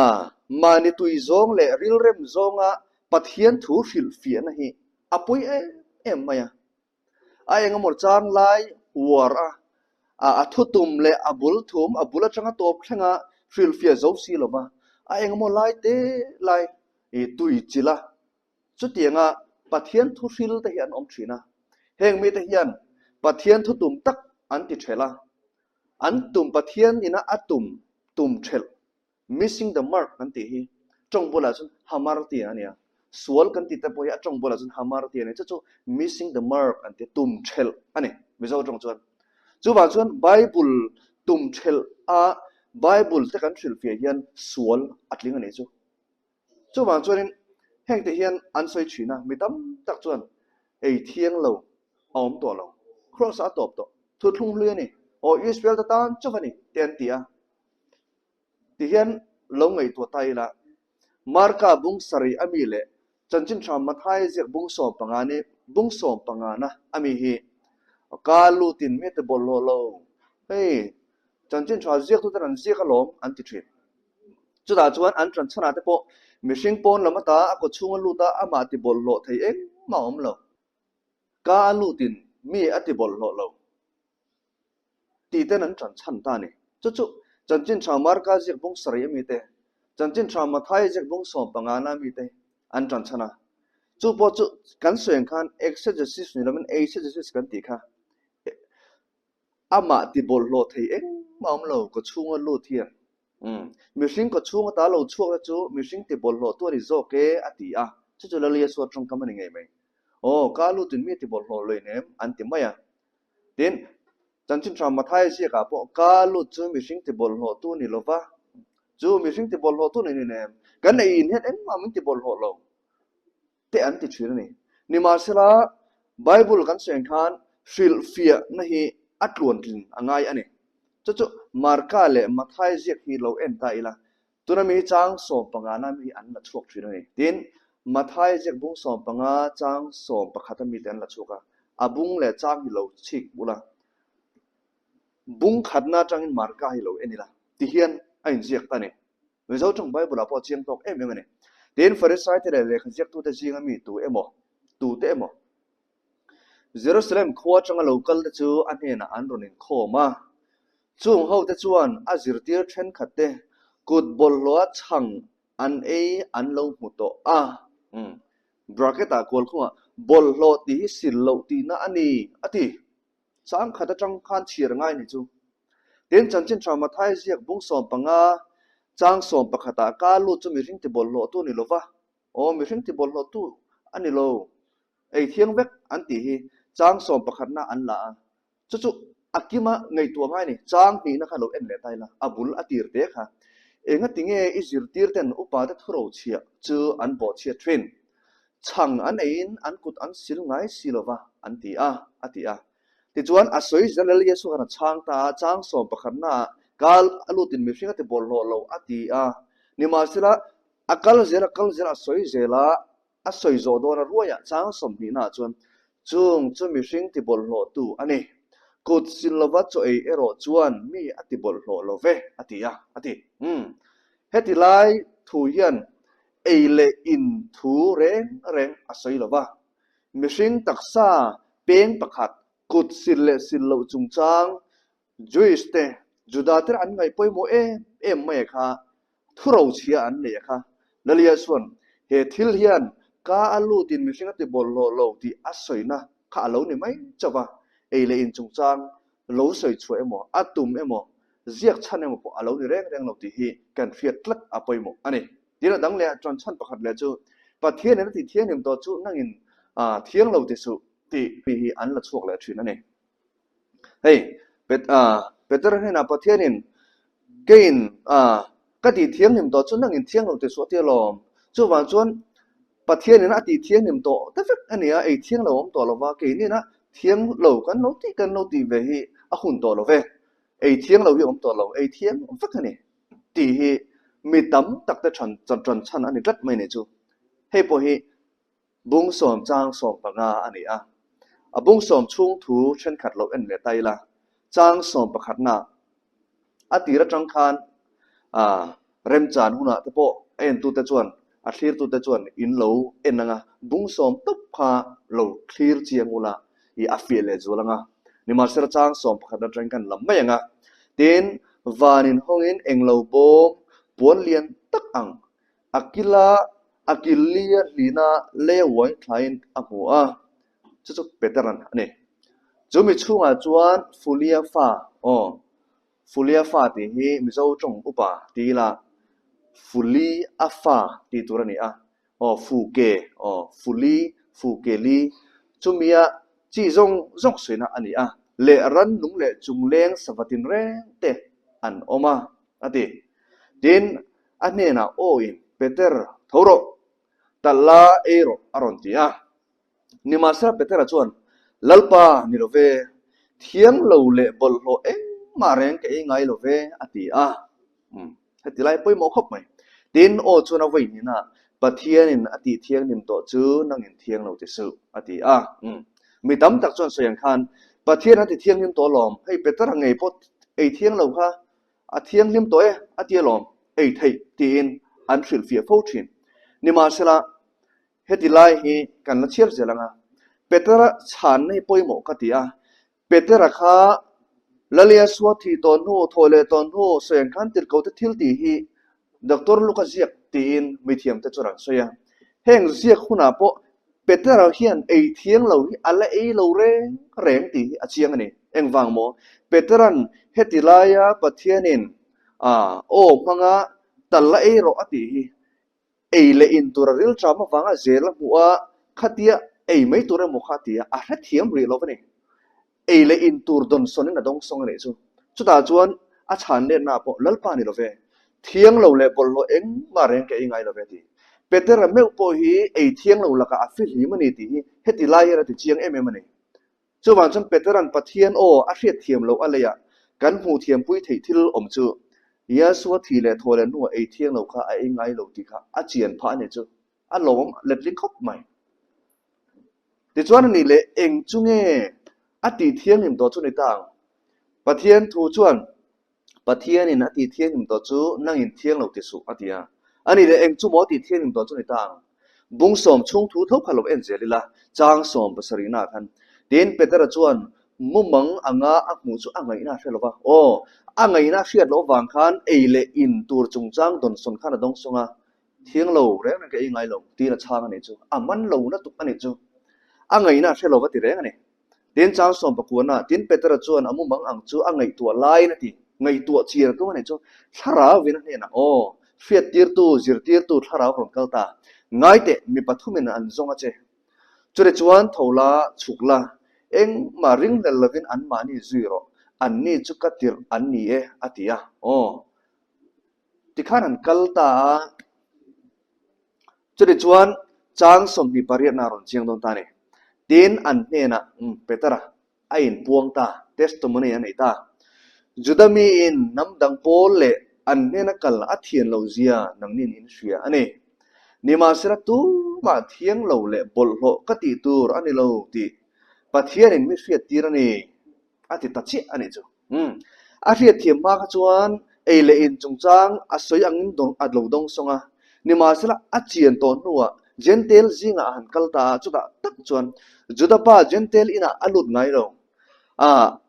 Speaker 1: A, mahni tui zawng leh rilrem zawnga Pathian thu hrilhfiahna hi a pawi em em mai a. A engemaw chang lai uar a, a a thutum leh a bul thum, a bul atanga tawp thlenga hrilhfiah zo si lova, a engemaw lai te lai i tui chilh a, Chutianga Pathian thuhril te hi an awm thin a, heng mite hian Pathian thutum tak an ti thelh a, an tum Pathian ina a tum tum thelh, missing the mark kan tih hi tawng bulah chuan hamartia a nia, sual kan tih te pawh hi a tawng bulah chuan hamartia a nia, chu chu missing the mark an ti a, tum thelh a ni Mizo tawng chuan. Chuvang chuan Bible tum thelh a Bible te kan hrilhfiah hian sual a tling a nih chu. Chuvang chuanin hengte hian an sawi thin a, mi tam tak chuan ei thiang lo a awm tawh lo, Kraws ah a tawp tawh, thuthlung hlui a ni, aw Israel te tan chauh a ni te an ti a. Tihian lo ngaihtuah ta ila, Marka bung sarih a mi leh Chanchin Tha Mathai ziak bung 15 ni bung 15 na a mi hi ka lutin mi te bawlhhlawh lo, hei Chanchin Tha ziaktuten an ziak alawm an ti thin. Chutah chuan an ṭan chhanah te pawh mihring pawn lam ata a kaw chhunga lut a amah ti bawlhhlawh thei engmah a awm lo. Ka a lutin mi a ti bawlhhlawh lo tih ten an ṭan chhan ta a ni. Chu chu Chanchin Ṭha Marka ziak bung sarih ami te, Chanchin Ṭha Mathaia ziak bung sawmpangana ami te an ṭan chhan a. Chu pawh chu kan sawi ang khan exegesis ni lovin eisegesis kan tih kha amah ti bawlhhlawh thei engmah a awm lo kaw chhunga lut hian. Umm, mihring kaw chhunga ta lo chhuak te chu mihring ti bawlhhlawh tu a ni zawk e a ti a, chu chu Lal Yesua tawngkam a ni ngei mai. Aw, ka lutin mi ti bawlhhlawh lo in em? an ti mai a. Tin, Chanchin Tha Mathaia ziakah pawh ka lut chu mihring ti bawlhhlawh tu ni lova, chu mihring ti bawlhhlawh tu ni ni nem, kan ei in hian engmah min ti bawlhhlawh lo. te an ti thin a ni. Nimahsela, Bible kan sawi ang khan hrilhfiahna hi a tluantlin a ngai a ni. Chu chu Marka leh Mathai ziak hi lo en ta ila, tuna mi hi chang sawmpangana mi hi an la chhuak thin a ni. Tin, Mathai ziak bung sawmpanga chang sawmpakhat a mite an la chhuak a, a bung leh chang hi lo chhik bul a, bung khatna atangin Marka hi lo en ila, tihian a inziak ta a ni. Mizo tawng Bible-ah pawh a chiang tawk em em a ni. Tin, Farisaite leh lehkha ziaktute zinga mi tu emaw, tute emaw, Jerusalem khua atanga lo kalte chu a hnenah an rawn inkhawm a. Chung hote chuan a zirtir thenkhatte kut bawlhhlawha chhang an ei an lo hmu tawh a. Bracket-ah kualkhungah, Bawlhhlawh tih hi sil loh tihna a ni, a ti. Changkhat atang khan chhir ngai ni chu. Tin, Chanchin Tha Mathai ziak bung 15, chang 11 ah ka lut chu mihring ti bawlhhlawhtu a ni lo va, aw mihring ti bawlhhlawhtu a ni lo, ei thiang vek an tih hi chang 11 na an la a. Chu chu a kima ngaihtuah ngai ni, chang hnihna kha lo en leh ta ila, a bul a tir te kha. Engati nge i zirtir ten upa te thuro chhiah chu an bawhchhiat thin? Chhang an eiin an kut an sil ngai si lo va, an ti a, a ti a. Tichuan, a sawi zel Lal Jesuh khan a chhang ta a, chang sawm pakhatnaah kal a lutin mihring a ti bawlhhlawh lo, a ti a. Nimahsela, a kal zel a kal zel a sawi zel a, a sawi zawh dawn a ruaiah chang sawmhnihnaah chuan, Chung chu mihring ti bawlhhlawhtu a ni. Kut sil lova chaw ei erawh chuan mi a ti bawlhhlawh lo ve, a ti a, a ti. Umm. Heti lai thu hian ei leh in thu reng reng a sawi lo va. Mihring taksa peng pakhat kut sil leh sil loh chungchang Jewish te, Juda te an ngaih pawimawh em em mai a kha, thu rochhia an nei a kha. Lalia chuan he thil hian ka a lutin mihring a ti bawlhhlawh lo tih a sawina kha a lo ni mai chauh va, ei leh in chungchang lo sawi chhuah emaw, a tum emaw, ziak chhan emaw pawh a lo ni reng reng lo tih hi kan hriat tlat a pawimawh a ni. Tin a dang leh chuan chhan pakhat leh chu Pathianin a ti thianghlim tawh chu nangin thiang lo ti suh tih hi an la chhuak leh thin a ni. Hei Petera hnenah Pathianin keiin ka tih thianghlim tawh chu nangin thiang lo ti suh a ti alawm. Chuvang chuan Pathianin a tih thianghlim tawh ta vek a nia, ei thiang lo awm tawh lova keinina thiang lo kan lo tih kan lo tih ve hi a hun tawh lo ve. Ei thiang lo hi awm tawh lo, ei thiang vek a ni tih hi mi tam tak te than tan chhan a ni tlat mai ni chu. Hei pawh hi bung sawm chang 15 a ni a. A bung sawm chhung thu thenkhat lo en leh ta ila, chang sawm pakhatna a tir atang khan remchan hunah te pawh a entute chuan, a thlirtute chuan in lo en anga, bung sawm tawp kha lo thlir chiang ula i a fiah leh zual anga. Nimahsela chang 11 atangin kan lam mai anga. Tin, van inhawngin englo bawm puan lian tak ang a kila a kil li a hlina lei a uai thlain a hmu a, chu chu Peteran a ni. Chu mi chhungah chuan Fulia fa, aw, Fulia fa tih hi Mizo tawng upa ti ila Fuli a fa tih tur a ni a, aw, fu ke, aw, Fuli, fu ke li, chumia chi zawng zawng sawiina a ni a, leh rannung leh chungleng sava tinreng te an awm a, a ti. Tin, a hnenah aw in Peter, tho rawh, talh la ei rawh a rawn ti a. Nimahsela Petera chuan, Lalpa, ni lo ve, thiang lo leh bawlhhlawh engmah reng ka ei ngai lo ve, a ti a. Umm, heti lai pawimawh khawp mai. Tin, aw chuan a vawi hnenah, Pathianin a tih thianghlim tawh chu nangin thiang lo ti suh, a ti a. Umm, mi tam tak chuan sawi ang khan, Pathian a ti thianghlim tawh alawm, hei Petera ngei pawh ei thiang lo kha a thianghlim tawh e, a ti alawm. Ei theih tiin an hrilhfiah fo thin. Nimahsela, heti lai hi kan la chhiar zel ang a, Petera chhanna hi pawimawh ka ti a, Petera kha Laliasua thih tawh hnu, thawh leh tawh hnu sawi ang khan tirhkohte thil tih hi Doctor Luka ziak tiin mithiamte chuan an sawi a. Heng ziak hunah pawh Petera hian ei thiang lo hi a la ei lo reng reng tih hi a chiang a ni. Engvang maw? Petera'n heti laia Pathianin aw hmanga tal la ei rawh a tih hi ei leh in tur a rilṭam avanga zel a hmuh a, khatia ei mai tur emaw kha a ti a, a hrethiam rih lo a ni. Ei leh in tur dawnsawnin a dawngsawng a nih chu. Chutah chuan a chhan letna pawh Lalpa ni lo ve, thiang lo leh bawlhhlawh engmah reng ka ei ngai lo ve a ti. Petera meuh pawh hi ei thiang lo lakah a fihlim a ni tih hi heti lai hian a ti chiang em em a ni. Chuvang chuan Petera'n Pathian aw a hriatthiam loh a leiah kan hmuh thiampui theih thil awm chu Yesua thi leh thaw leh hnuah ei thiang lo kha a ei ngai lo tih kha a chian phah a nih chu a lawm letling khawp mai. Tichuan a nih leh eng chu nge a tih thianghlim tawh chu ni ta ang? Pathian thu chuan Pathianin a tih thianghlim tawh chu nangin thiang lo ti suh a ti a. A nih leh eng chu maw tih thianghlim tawh chu ni ta ang? Bung sawm chhung thu tho kha lo en zel ila, chang sawm pasarihna ah khan. Tin, Petera chuan mumang anga a hmuh chu a ngaihna a hre lo va. Aw, a ngaihna a hriat loh avang khan ei leh in tur chungchang dawnsawn khan a dawngsawng a, Thiang lo reng reng ka ei ngai lo tiin a chhang a nih chu. A man lo na tuk a nih chu. A ngaihna a hre lo va ti reng a ni. Tin chang sawm pakuana, tin Petera chuan a mumang ang chu a ngaihtuah laiin a ti. Ngaihtuah chian a tum a nih chu. Thlarauin a hnenah, Aw, hriattirtu, zirtirtu thlarau rawn kal ta. Ngai teh, mi pathumin an zawng a che. Chute chuan tho la, chhuk la, engmah ringhlel lovin anmahni zui rawh. Anni chu ka tirh an ni e, a ti a. Aw. Tikhan an kal ta a, chutih chuan chang 28 a rawn chiang dawn ta a ni. Tin, an hnenah Petera a inpuang ta, testimony a nei ta. Juda miin hnam dang pawl leh an hnena kal a thian loh zia nangnin in hria a ni. Nimahsela tumah thiang lo leh bawlhhlawh ka tih tur a ni lo tih Pathianin mi hriattir a ni. A ti ta chiah a nih chu. Umm. A hriatthiam hma kha chuan ei leh in chungchang a sawi angin dawng a lo dawng sawng a. Nimahsela a chian tawh hnuah Jentail zingah a han kal ta a, chutah tak chuan Juda pa Jentail inah a lut ngai lo. Ah,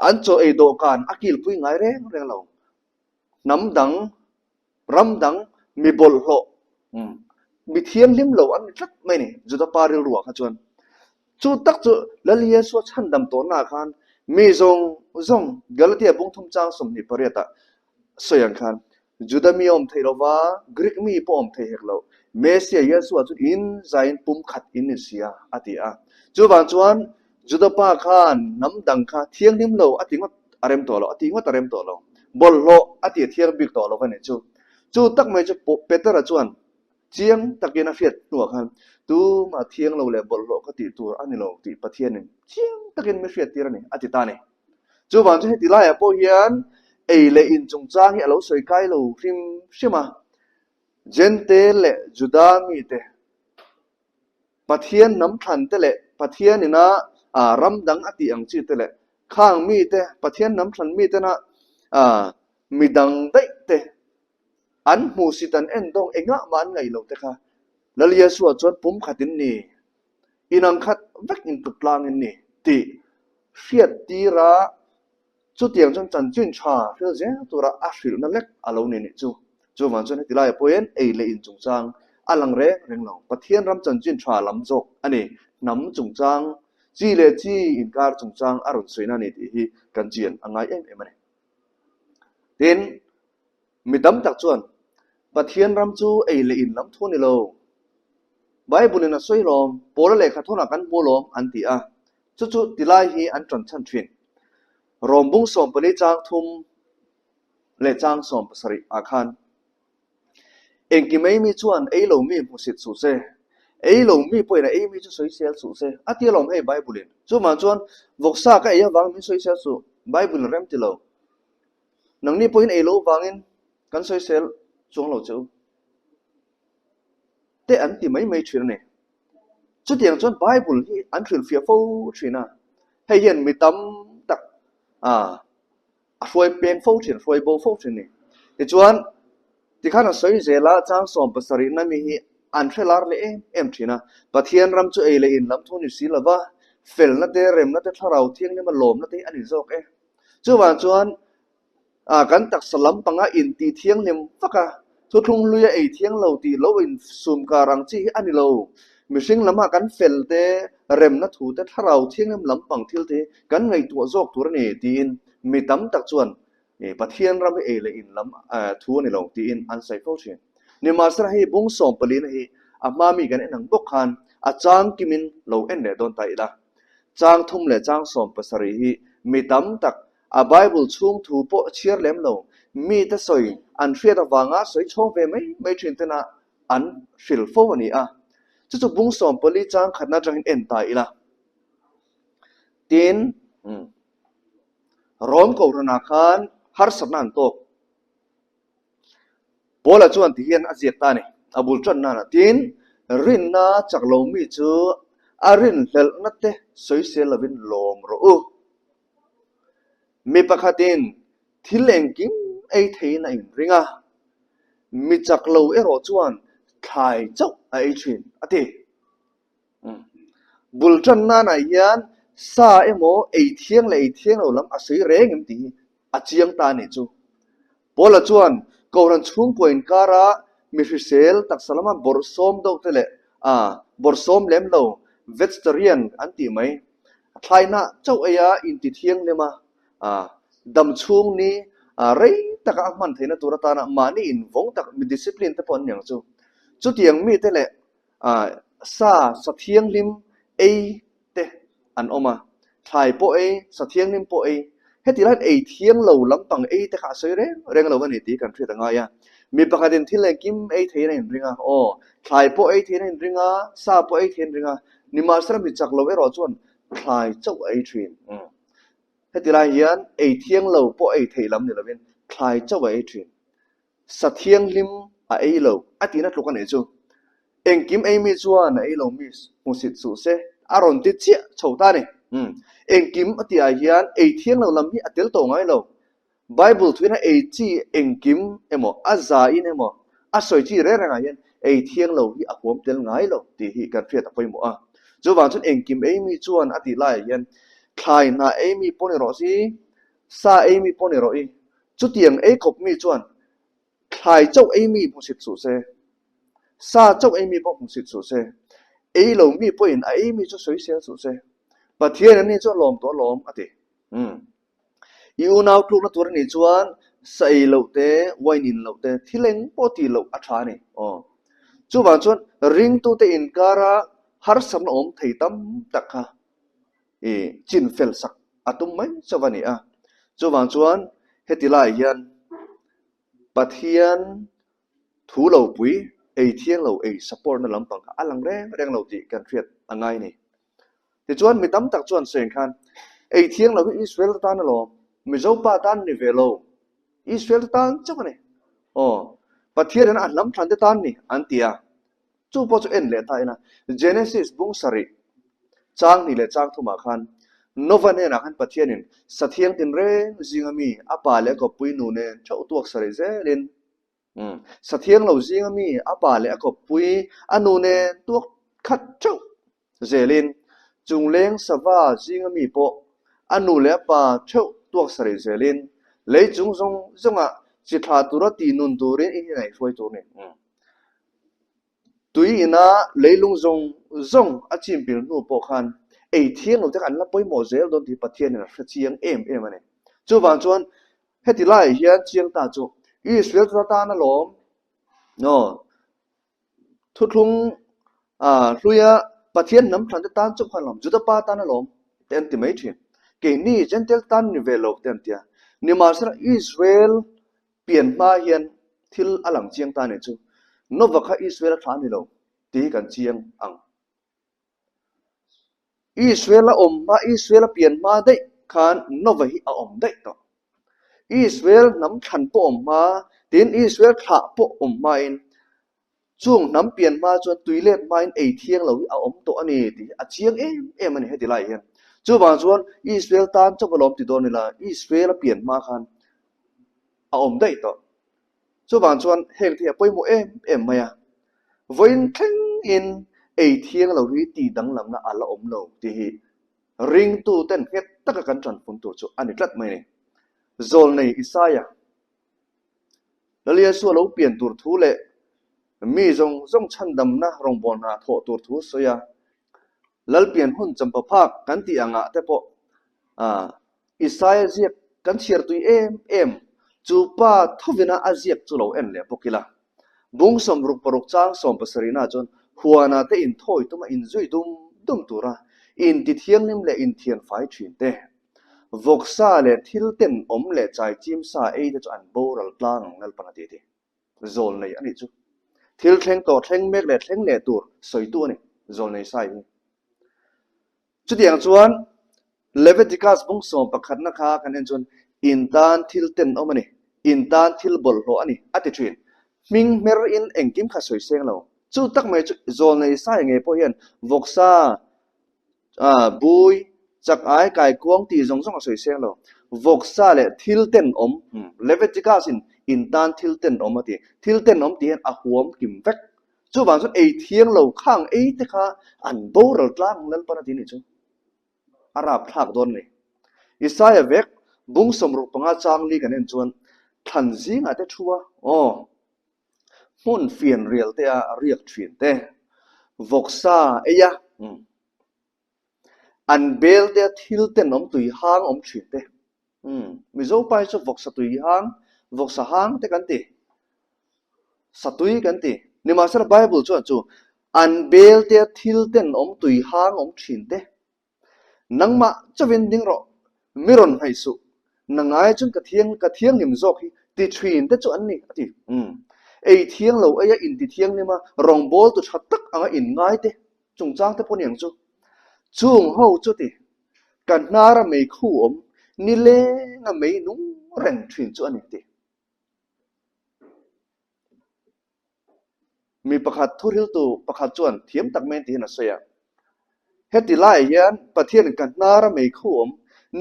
Speaker 1: an chaw ei dawhkan a kilpui ngai reng reng lo. Hnam dang Ram dang mi bawlhhlawh, mi thianghlim lo an ni tlat mai ni, Juda pa rilruah kha chuan. Chu tak chu Lal Yesua chhandam tawhnaah khan mi zawng zawng Galatia bungthum chang 28 ah sawi ang khan Juda mi a awm theih lova, Greek mi pawh a awm thei hek lo, Messiah Yesua chu in zaiin pumkhat in ni sia a ti a. Chuvang chuan Juda pa khan hnam dang kha thianghlim lo a ti ngawt a rem tawh lo, a ti ngawt a rem tawh lo. Bawlhhlawh a ti a thiang bik tawh lo a nih chu. Chu tak mai chu Petera chuan chiang takin a hriat hnuah khan tumah thiang lo leh bawlhhlawh ka tih tur a ni lo tih Pathianin chiang takin mi hriattir a ni a ti ta a ni. Chuvang chu heti laiah pawh hian ei leh in chungchang hi a lo sawi kai lo hrim hrim a, Jentail leh Juda mite Pathian hnam thlan te leh Pathian ina ram dang a tih ang chi te leh khang mi te Pathian hnam thlan mi tena mi dang daih te an hmuhsit an en dawng engah mah an ngaih loh te kha Lal Yesua chuan pumkhat in ni, inang khat vek in tluk tlang in ni tih hriat tira Chutiang chuan chanchin tha hril zel tura a hrilhna lek a lo ni nih chu. Chuvang chuan heti laiah pawhin ei leh in chungchang a lang reng reng lo. Pathian ram chanchin tha lam zawk a ni. Hnam chungchang, chi leh chi inkar chungchang a rawn sawina a ni tih hi kan chian a ngai em em a ni. Tin, mi tam tak chuan Pathian ram chu ei leh in lam thu a ni lo. Bible in a sawi lawm, Paula lehkha thawnah kan hmu lawm an ti a. Chu chu tilai hi an ṭan chhan ṭhin. Rom bung 14 chang thum leh chang 70 ah khan engkim ei mi chuan ei lo mi hmusit suh se, ei lo mi pawhin a ei mi chu sawisel suh se a ti alawm hei Bible in. Chuvang chuan vawksa ka ei avang min sawisel suh, Bible in rem ti lo. Nangni pawhin ei lo vangin kan sawisel chuang lo che u. Te an ti mai mai ṭhin a ni. Chutiang chuan Bible hi an hrilhfiah fo thin a, hei hian mi tam tak a hruai peng fo thin, hruai bo fo thin a ni. Tichuan. Tikhan a sawi zel a, chang 17 na mi hi an hre lar leh em em thin a. Pathian ram chu ei leh in lam thu ni si lo va, felna te, remna te, thlarau thianghlim a lawmna te hi a ni zawk e. Chuvang chuan kan taksa lampanga intih thianghlim vak a, thuthlung hlui a ei thiang lo tih lo insum kar ang chi hi a ni lo. Mihring lamah kan fel te, remna thu te, thlarau thianghlim lampang thil te hi kan ngaihtuah zawk tur a ni tiin mi tam tak chuan Pathian ram hi ei leh in lam thu a ni lo tiin an sawi fo thin. Nimahsela hei bung sawmpalina hi a hma mi kan en ang bawk khan a chang kimin lo en leh dawn ta ila. Chang thum leh chang 17 hi mi tam tak a Bible chhung thu pawh chhiar lem lo, mite sawi an hriat avanga sawi chhawng ve mai mai thin tena an hril fo a ni a. Chu chu bung 14 chang khatna atangin en ta ila. Tin, Rom Kohhranah khan harsatna an tawk. Paula chuan ti hian a ziak ta a ni, a bul tan nana. Tin, rinna chak lo mi chu a rinhlelhna te sawisel lovin lawm rawh u. Mi pakhatin thil engkim ei theiin a inring a, mi chak lo erawh chuan thlai chauh a ei thin, a ti. Bul tan nanah hian sa emaw ei thiang leh ei thiang lo lam a sawi reng em tih hi a chiang ta a nih chu. Paula chuan Kohhran chhungkua inkara mi hrisel taksa lama bawrhsawm deuh te leh bawrhsawm lem lo, vegetarian an tih mai, thlaina chauh eia inti thianghlim a, dam chhung ni rei taka a hman theihna tur atana mahni invawng tak mi discipline te pawh an ni ang chu. Chutiang mite leh Sa, sa thianghlim ei te an awm a, thlai pawh ei, sa thianghlim pawh ei. Heti laiin ei thiang lo lampang ei te kha a sawi reng reng lo a ni tih kan hriat a ngai a. Mi pakhatin thil engkim ei theiin a inring a, aw, thlai pawh ei theiin a inring a, sa pawh ei theiin a inring a, nimahsela mi chak lo erawh chuan thlai chauh a ei thin. Heti lai hian ei thiang lo pawh ei theih lam ni lovin thlai chauh a ei thin. Sa thianghlim a ei lo a tihna tluk a nih chu. Engkim ei mi chuan a ei lo mi hmusit suh se a rawn ti chiah chho ta a ni. Umm engkim a tih ah hian ei thiang lo lam hi a tel tawh ngai lo. Bible thuin a ei chi engkim emaw a za in emaw a sawi chi reng reng ah hian ei thiang lo hi a huam tel ngai lo tih hi kan hriat a pawimawh a. Chuvang chuan engkim ei mi chuan a tih laiah hian thlai hnah ei mi pawh ni rawh si, sa ei mi pawh ni rawh i, Chutiang ei kawp mi chuan thlai chauh ei mi hmusit suh se, sa chauh ei mi pawh hmusit suh se, ei lo mi pawhin a ei mi chu sawisel suh se. Pathian an ni chu a lawm tawh alawm, a ti. Umm. I unau tlukna tur a nih chuan sa ei loh te, wine in loh te, thil eng pawh tih loh a tha a ni. Aw. Chuvang chuan ringtute inkara harsatna awm thei tam tak kha i chin fel sak a tum mai chauh a ni a. Chuvang chuan heti laiah hian Pathian thu lo pui, ei thiang lo, ei support na lampang kha a lang reng reng lo tih kan hriat a ngai a ni. Tichuan mi tam tak chuan sawi khan ei thiang lo hi Israel te tan alawm, Mizo pa tan ni ve lo, Israel te tan chauh a ni. Aw, Pathian in a hnam thlan te tan ni an ti a. Chu pawh chu en leh ta ila, Genesis bung sarih chang hnih leh chang thumah khan Nova hnenah khan Pathianin sa thiang tinreng zinga mi a pa leh a kawppui nu nen theuh tuak sarih zelin, sa thiang lo zinga mi a pa leh a kawppui a nu nen tuak khat theuh zelin, chungleng sava zinga mi pawh a nu leh a pa theuh tuak sarih zelin, lei chung zawng zawngah chi thlah tura tih nun turin i hnenah i hruai tur a ni. Tui ina leilung zawng zawng a chim pil hnu pawh khan ei thiang lo te kha an la pawimawh zel dawn tih Pathianin a hre chiang em em a ni. Chuvang chuan heti laiah hian chiang ta chu Israel te tan alawm aw thuthlung hluia Pathian hnam thlan te tan chauh khan alawm Juda pa tan alawm te an ti mai thin. Keini Gentile tan ni ve lo te an ti a. Nimahsela Israel Pian hma hian thil a lang chiang ta nih chu Nova kha Israel a thla a ni lo tih hi kan chiang ang. Israel a awm hma, Israel a pian hma daih khan Nova hi a awm daih tawh. Israel hnam thlan pawh awm hma, tin Israel thlah pawh awm hmain Chung hnam pian hma chuan tui let hmain ei thiang lo hi a awm tawh a ni tih hi a chiang em em a ni heti laiah hian. Chuvang chuan Israel tan chauh alawm ti dawn ila, Israel a pian hma khan a awm daih tawh. Chuvang chuan heng te hi a pawimawh em em mai a, vawiin thlengin ei thiang lo hi tih danglamna a la awm lo tih hi ringtuten nghet taka kan tanpun tur chu a ni tlat mai a ni. Zawlnei Isaia Lal Iesu a lo pian tur thu leh mi zawng zawng chhandamna rawngbâwl hna thawh tur thu sawi a, Lal pian hun champa phak kan tih angah te pawh Isaia ziak kan chhiar tui em em, chu pa thovina a ziak chu lo en leh bawk ila. Bung 66 chang 70 nah chuan huana te inthawi tuma inzui dum dum tura intithianghlim leh inthianfai thin te, vawksa leh thil ten awm leh chaichim sa ei te chu an boral tlang ang Lalpan a ti ti. Zawl nei a nih chu. Thil thleng tawh thleng mek leh thleng leh tur sawitu a ni, zawl nei sai hi. Chutiang chuan Leviticus bung sawm pakhatna kha kan en chuan in tan thil tenawm a ni, in tan thil bawlhhlawh a ni a ti thin. Hming hmer in engkim kha sawi seng lo. Chu tak mai chu zawlnei sai ngei pawh hian vawksa, bui, chak ai, kaikuang tih zawng zawng a sawi seng lo. Vawksa leh thil tenawm, Leviticus in in tan thil tenawm a ti. Thil tenawm tih hian a huam kim vek. Chuvang chuan ei thiang lo khang ei te kha an boral tlang ang Lalpan a ti nih chu a rap thlak dawn a ni. Isaia vek bung 65 chang li kan en chuan thlan zingah te thu a, aw, hmun fian rial te a riak thin te, vawksa ei a, an bel te a thil tenawm tui hang awm thin te, Umm, Mizo pa hi chu vawksa tui hang, vawksa hang te kan ti, satui kan ti. Nimahsela Bible chuan chu an bel te a thil ten awm tui hang awm thin te, nangmah chauhin ding rawh, mi rawn hnaih suh, nangai chuan ka thiang ka thianghlim zawk hi ti thin te chu an ni a ti. Umm, ei thiang lo eia inti thianghlim a rawngbawltu tha tak anga inngai te chungchang te pawh niang chu. Chung ho chu ti Ka hnara mei khu awm nilenga mei nung reng thin chu a ni ti. Mi pakhat thuhriltu pakhat chuan thiam tak mai tiin a sawi a, Heti laiah hian Pathianin ka hnara mei khu awm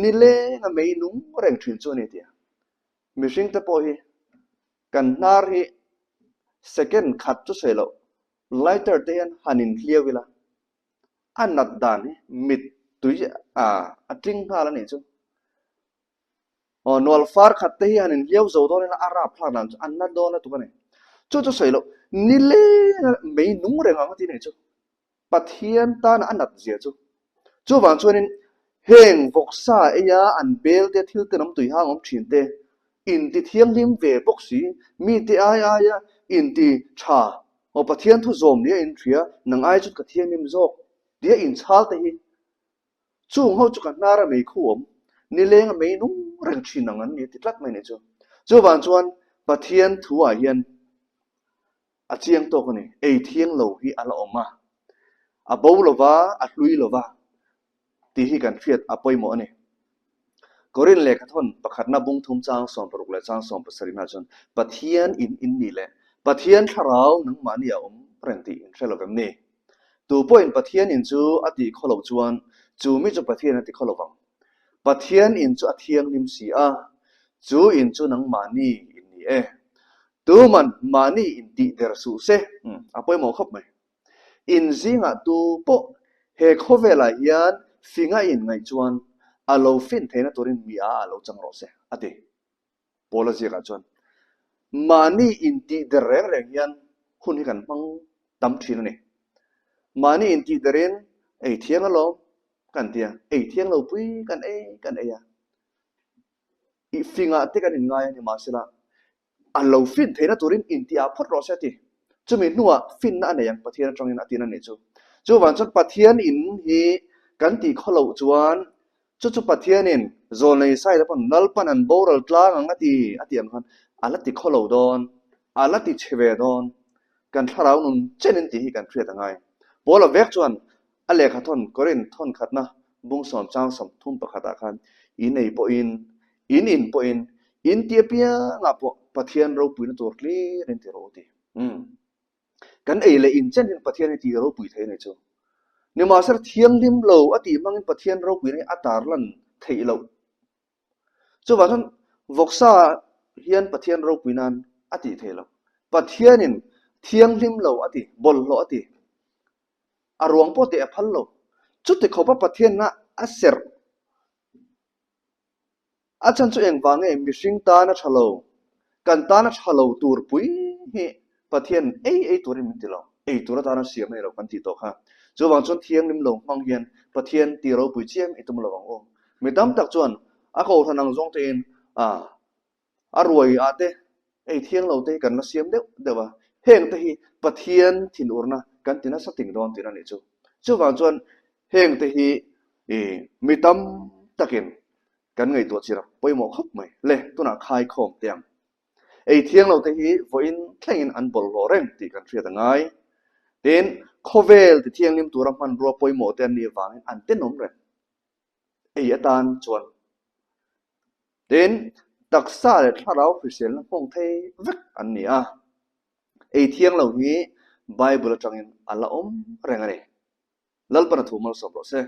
Speaker 1: nilenga mei nung reng thin chu a ni ti a. Mihringte pawh hi kan hnar hi second khat chu sawi loh lighter te hian han inhliau ila A nat dan hi mit tui a a tling nghal a nih chu. Aw nual far khat te hi han inhliau zo dawn ila a rap thlak dan chu a na dawn lutuk a ni. Chu chu sawi loh nileng a mei nung reng ang a ti a nih chu. Pathian tana a nat zia chu. Chuvang chuanin heng vawksa eia an bel te thil tenawm tui hang awm thin te inti thianghlim ve bawk si, mite ai aia inti tha Aw Pathian thu zawm nia in hria, nang ai chuan ka thianghlim zawk tia in chhal te hi. Chung ho chu ka hnar a mei khu awm, nileng a mei nung reng thin ang an ni a ti tlat mai ni chu. Chuvang chuan Pathian thu ah hian a chiang tawk a ni, ei thiang lo hi a la awm a, a bo lova, a hlui lova. tih hi kan hriat a pawimawh a ni. Korin lehkhathawn pakhatna bung thum chang 60 leh chang 70 hna chuan Pathian in in nih leh Pathian thlarau nangmahni a awm reng tih in hre lo vem ni? Tu pawhin Pathian in chu a tih khaw lo chuan chu mi chu Pathian a ti khaw lo vang. Pathian in chu a thianghlim si a, chu in chu nangmahni in ni e. Tuman mahni in tih der suh se, a pawimawh khawp mai. In zingah tu pawh he khawvelah hian finga inngaih chuan a lo fin theihna turin mi a a lo chang rawh se, a ti. Paula ziakah chuan, Mahni intih der reng reng hian hun hi kan hmang tam thin a ni. Mahni intih derin ei thiang alawm kan ti a, ei thiang lo pui kan ei kan ei a. I fingah te kan inngai a ni mahsela A lo fin theihna turin intiah phawt rawh se a ti. Chumi hnuah finna a nei ang Pathian atangin a tin a nih chu. Chuvang chuan Pathian in hi kan tih khaw loh chuan chu chu Pathianin zawlnei Isaia pawn Lalpan an boral tlang ang a ti a tih ang khan a la ti khaw lo dawn, a la ti chhe ve dawn. Kan thlarau nun chenin tih hi kan hriat a ngai. Paula vek chuan A lehkha thawn Korinth thawn khatna bung sawm chang 31 ah khan in ei pawhin, in in pawhin, in ti apiangah pawh Pathian ropuina tur hlir in ti rawh u ti. Umm. Kan ei leh in chen hian Pathian hi tih ropui thei a ni chu. Nimahsela thianghlim lo a tih hmangin Pathian ropuina hi a tarlan theih loh. Chuvang chuan vawksa hian Pathian ropui nan A tih theih loh. Pathianin thianghlim lo a ti, bawlhhlawh a ti. A ruang pawh teh a phal lo. Chuti khawpa Pathianna a serh A chhan chu engvang nge mihring tana tha lo, kan tana tha lo tur pui hi Pathian ei ei turin min ti lo, ei tur atana siam a ni lo kan tih tawh kha. Chuvang chuan thianghlim lo hmang hian Pathian ti ropui chiam i tum lo ang u. Mi tam tak chuan a kohhran ang zawng tein a a ruai ah te ei thiang lo te hi kan la siam deuh deuh a, heng te hi Pathian thinurna kan ti nasa ting dawn tihna a nih chu. Chuvang chuan heng te hi i mi tam takin kan ngaihtuah chir a pawimawh khawp mai. Le, tunah khaikhawm teh ang. Ei thiang lo te hi vawiin thlengin an bawlhhlawh reng tih kan hriat a ngai. Tin, khawvel ti thianghlim tura hmanrua pawimawh te an nih avangin an tenawm reng. Ei atan chuan. Tin, taksa leh thlarau hriselna hmawng thei vek an ni a. Ei thiang lo hi Bible atangin a la awm reng a ni. Lalpana thu malsawm rawh se.